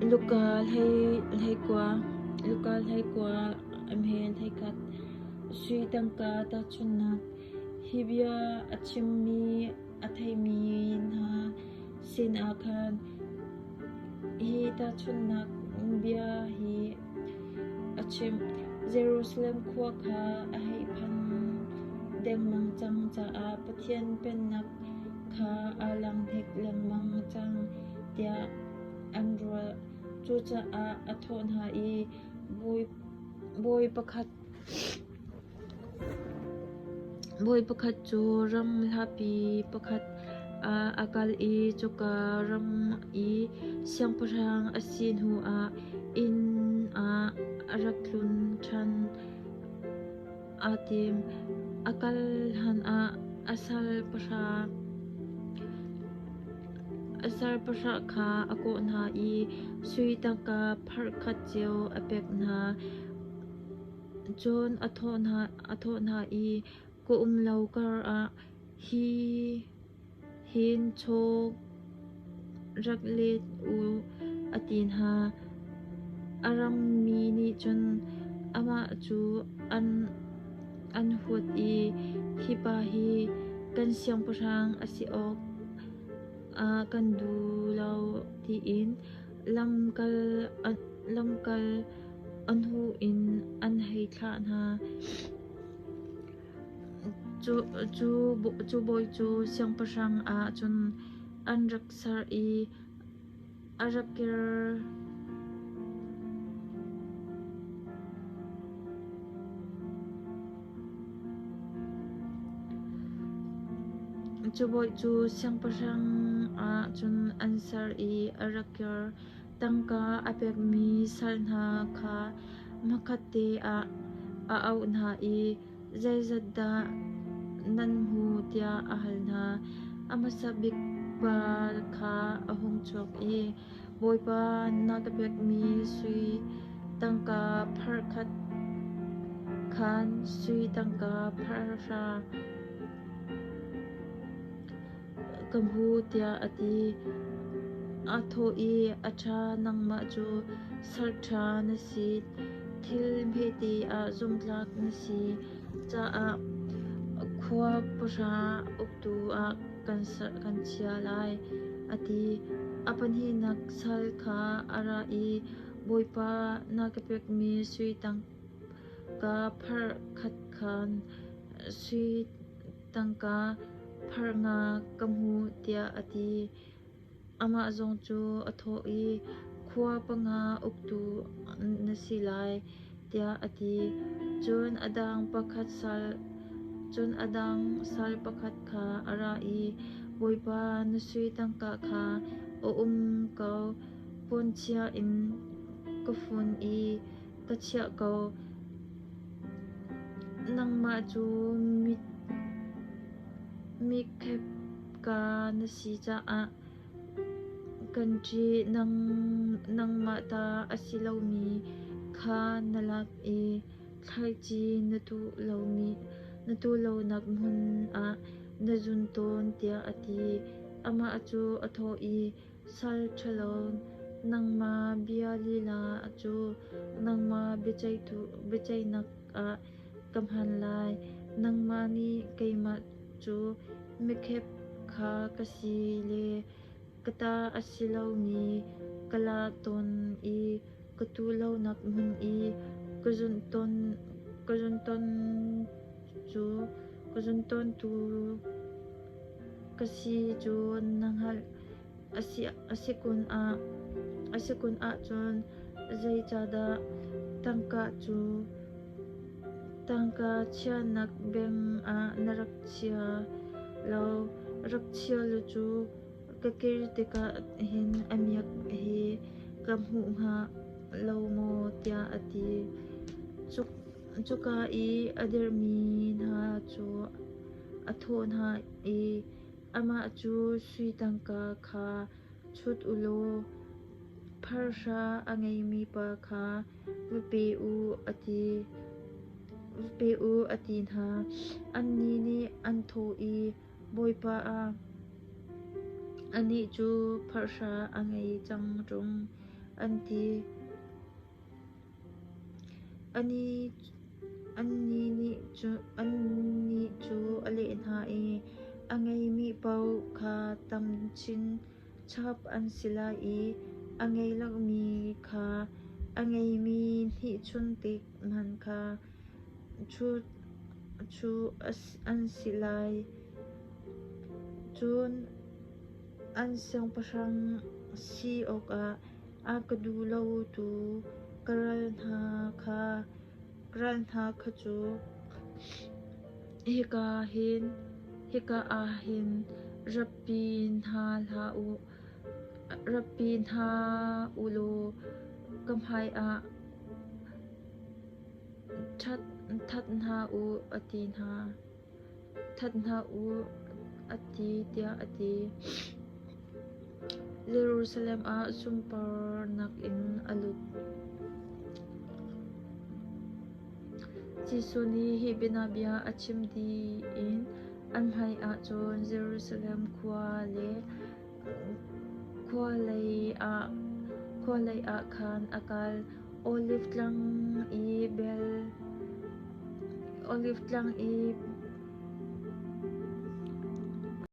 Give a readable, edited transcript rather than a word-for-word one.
Luka 21, Luka 21, a 11. Sui tangka tahchunhnak. Hi bia a chimmi a theimi hna sinah khan hi tahchunhnak bia hi a chimh. Jerusalem khua kha a hei phan dengmang cang caah Pathian Pennak kha aa lang hnik lengmang cang tiah an ruah. Cucaah a thawh hna i, Bawi pakhat cu ram hlapi pakhat ah a kal i cuka ram i siangpahrang a si hnuah inn ah a rak tlun ṭhan. Aa tim. A kal hlanah a sal pahra kha a kawh hna i sui tangka pharkhat cio a pek hna. Cun a thawh hna i, Ka um lo karah hi hin chaw rak let u, a ti hna. A rammi nih cun amah cu an huat i, Hi pa hi kan siangpahrang a si awk ah kan duh lo, tiin lamkal an hu in an hei thlah hna. Cu bawi cu siangpahrang ah cun an rak ser i a rak kir. Cu bawi cu siangpahrang ah cun an ser i a rak kir. Tangka a pekmi sal hna kha hmakhatte ah a auh hna i zeizat dah nan hmu tiah a hal hna. A hmasa bik pa kha a hung chuak i, Bawipa, na ka pekmi sui tangka phar khat khan sui tangka phar hra Ka hmu tiah a ti. Aa thawh i, A ṭha, nangmah cu salṭha na si, thil hmete ah zumhtlak na si caah khua pahra uktu ah kan chia lai, a ti. A pahnihnak sal kha a ra i, Bawipa, na ka pekmi sui tangka phar khat khan sui Tangka pharh nga ka hmu tiah a ti. Amah zong cu a thawh i khua panga uktu na si lai tiah a ti. Cun a dang sal pakhat kha a ra i Bawipa na sui tangka kha a um ko, puanchia in ka fun i ka chiah ko. Nangmah cu mikhepka na si caah kan ṭih. Nangmah ta a si lomi kha na lak i thlaici na tuh lonak hmun ah na zun tawn, tiah a ti. Amah cu a thawh i, Sal ṭhalo, nangmah bia lila cu nangmah biaceihnak ah ka hman lai. Nangmah nih keimah cu mikhep kha ka si le ka ta a si lomi ka la tawn i ka tuh lonak hmun i ka zun tawntu ka si cu na hngalh. A si kun ahcun zeicahdah tangka chiahnak bank ah na rak chia lo? Rak chia law cu ka kir tikah hin a miak hi ka hmuh hnga lo maw tiah a ti. Cuka i a dirmi hna cu a thawh hna i Amah cu sui tangka kha chut u law pharhra a ngeimi pa kha va pe u, a ti hna. Annih nih an thawh i, Bawipa, anih cu pharhra a ngei cang ṭung. an ti. Anih cu a leh hna i, A ngeimi paoh kha tam chin chap an si lai i a ngei lomi kha a ngeihmi hnihchunte hmanh kha chuh an si lai. Cun an siangpahrang si awkah a ka duh lotu ka ral hna kha cu hika ah hin ratpi hna u law ka hmaiah that hna u, a ti hna. That hna u, a ti tiah a ti. Jerusalem ah sunparnak in a lut. Jesuh nih hi bianabia a chim dih in an hmaiah cun Jerusalem khua le khua lei ah khan a kal. Oliv tlang i